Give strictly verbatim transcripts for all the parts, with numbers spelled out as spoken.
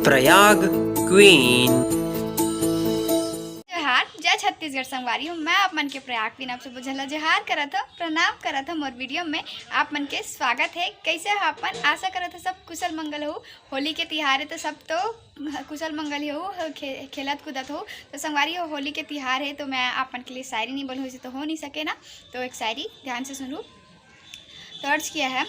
Prayag queen. जोहार, जय छत्तीसगढ़ संगवारी हो। मैं आप मन के प्रयाग क्वीन आप सब झन ला जोहार करत हव, प्रणाम करत हव मोर वीडियो में आप मन के स्वागत हे। कैसे हो आप मन? आशा करत हव सब कुशल मंगल हो। होली के तिहार हे तो सब तो कुशल मंगल ही हो, खे-, खेलत कूदत हो। तो संगवारी हो, होली के तिहार हे तो मैं आप मन के लिए शायरी नहीं बोलूँ, ऐसे तो हो नहीं सके ना। तो एक शायरी ध्यान से सुनू। तो अर्ज किया है,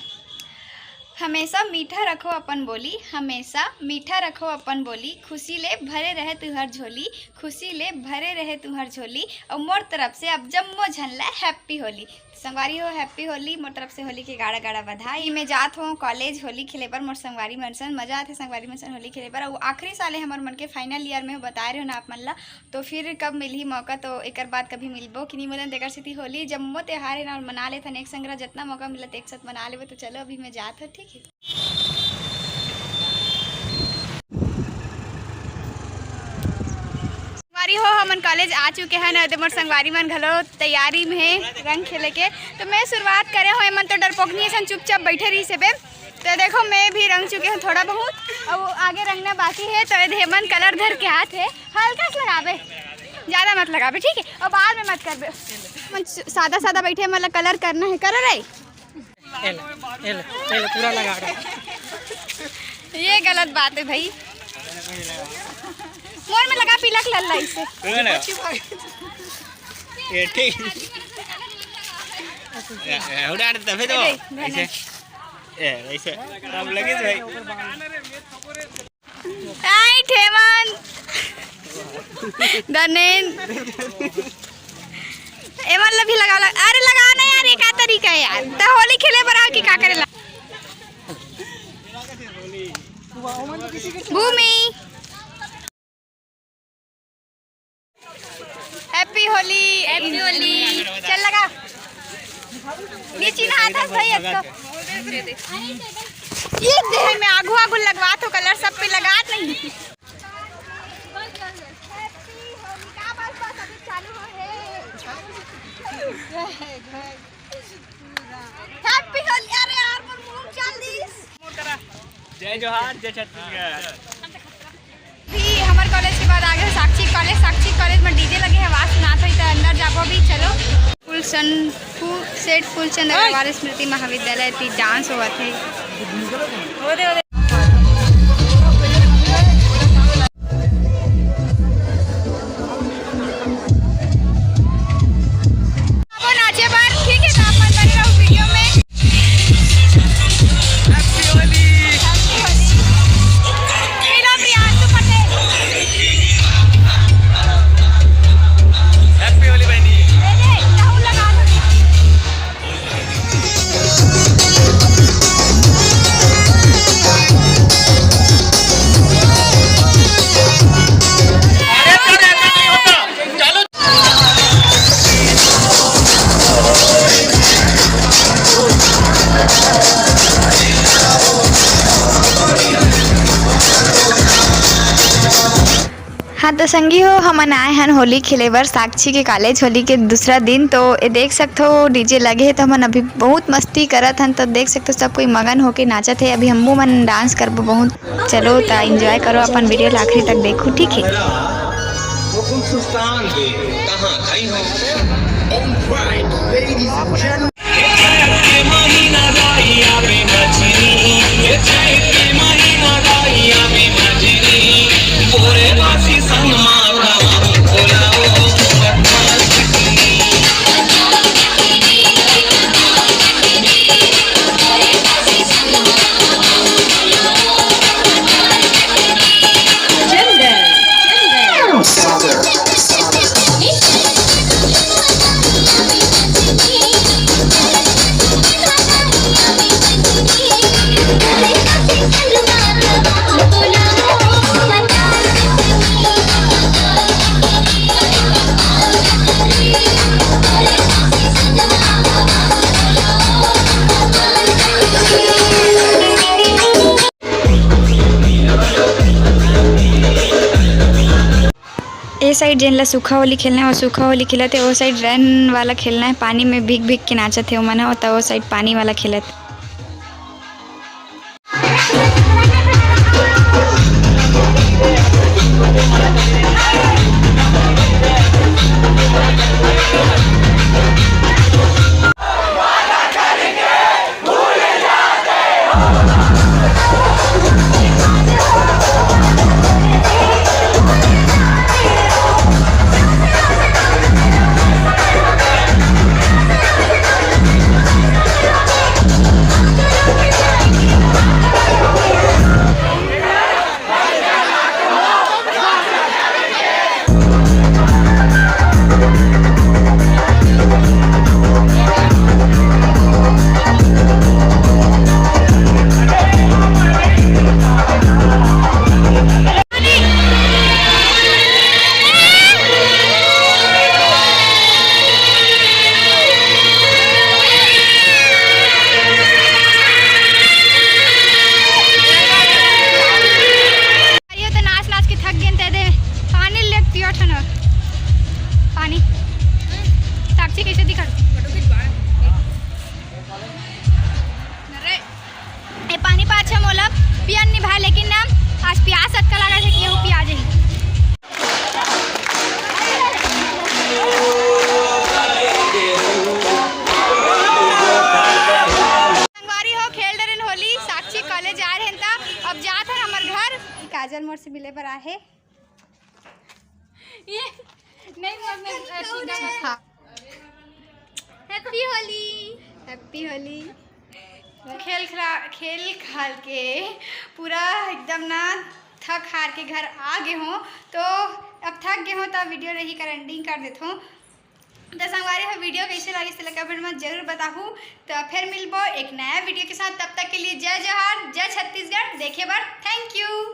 हमेशा मीठा रखो अपन बोली, हमेशा मीठा रखो अपन बोली, खुशी ले भरे रहे तुहर झोली, खुशी ले भरे रहे तुहर झोली। और मोर तरफ से अब जम्मो झन ला हैप्पी होली। संगवारी हो, हैप्पी होली। मोर तरफ से होली के गाड़ा गाड़ा बधाई। मैं जात हूँ कॉलेज होली खेले बर मोर संगवारी मन सन। मजा आथे संगवारी मन सन होली खेले बर। अउ आखिरी साल हे हमर मन के, फाइनल ईयर में हो, बताए रहे हो ना आप मन ला। तो फिर कब मिलही मौका, तो एकर बाद कभी मिलबो कि नहीं मिलन, तेकर सेती होली जम्मो त्योहार हे ना, मना लेथन एक संग, जतना मौका मिलत एक साथ मना लेबो। तो चलो, अभी मैं जात हूँ, ठीक है। संगवारी हो, हमन कॉलेज आ चुके हैं ना, तो मोर संगवारी मन घलो तैयारी में हे रंग खेले के। तो मैं शुरुआत करे हूँ, एमन तो डरपोकनी असन चुपचाप बैठे रही से बे। तो देखो, मैं भी रंग चुके हूँ थोड़ा बहुत, और वो आगे रंगना बाकी है। तो ये देख, एमन कलर धर के हाथ है, हल्का सा लगाबे, ज़्यादा मत लगाबे, ठीक है? और बाद में मत करबे। मन सादा सादा बैठे, मतलब कलर करना है, करो रे। एल, एल, एल, पूरा लगा दो। ये गलत बात है भाई। मोर में लगा पीला कलर ला इसे। ये ठीक। ए, ए, उड़ा दे, तबे तो। ए, ऐसे। ए, ऐसे। अब लगे भाई। आई ठेमन। दनेन। एमन ला भी लगा, लगा। अरे लगा ना यार, ये का तरीका है यार? त होली खेले बर आओ कि का करे ला? भूमि। Happy Holi, happy Holi. चल लगा। नीचे नहाता भाई अब तो। ये देह में आगू आगू लगवा तो कलर सब पे लगा नहीं। हैप्पी होली। अरे यार, मोर मुंह चल दिस। जय जोहार, जय छत्तीसगढ़। भी हमर कॉलेज के बाद आगे हो साक्षी कॉलेज। साक्षी कॉलेज में डीजे लगे हे, आवाज सुनात होही, त अंदर जाबो भी। चलो। फूलचंद, फू-, सेठ फूलचंद अग्रवाल स्मृति महाविद्यालय ती डांस होवत हे। अब नाचे बर, ठीक है, तो आप मन बने रहो वीडियो में। Happy होली। Happy होली। मिला प्रियांशु पटेल। Happy होली बहनी। दे दे, राहुल लगा दो। हाँ, तो संगी हो, हमन आए हन होली खेले बर साक्षी के कॉलेज। होली के दूसरा दिन, तो ये देख सकथो, डीजे लगे हे, तो हमन अभी बहुत मस्ती करत हन। तो देख सकथो, सब कोई मगन होके नाचत हे। अभी हमू मन डांस करबो बहुत। चलो, त एंजॉय करो, अपन वीडियो ला आखिरी तक देखो, ठीक है? ए साइड जेन ला सूखा होली खेलना है, वो सूखा होली खेलत है। वो साइड रन वाला खेलना है, पानी में भीग भीग के नाचत है ओमन ह, त वो साइड पानी वाला खेलत। है, लेकिन ना आज प्यास अतका लगा है कि यहू पिया जाही। संगवारी हो, खेल डरेन होली, साक्षी कॉलेज आए रहेन त अब जात हन हमर घर। काजल मोर से मिले बर आहे। ये नहीं, मैं, मैं, ऐसी ना हाँ। Happy होली। Happy होली। खेल खिला, खेल खाल के पूरा एकदम ना थक हार के घर आ गे हों, तो अब थक गे हों तो वीडियो नहीं कर, एंडिंग कर देत हों। तो संगवारी हो, वीडियो कैसे लगिस तेला कमेंट में जरूर बताहू। तो फिर मिलबो एक नया वीडियो के साथ, तब तक के लिए जय जोहार, जय छत्तीसगढ़। देखे बर thank you।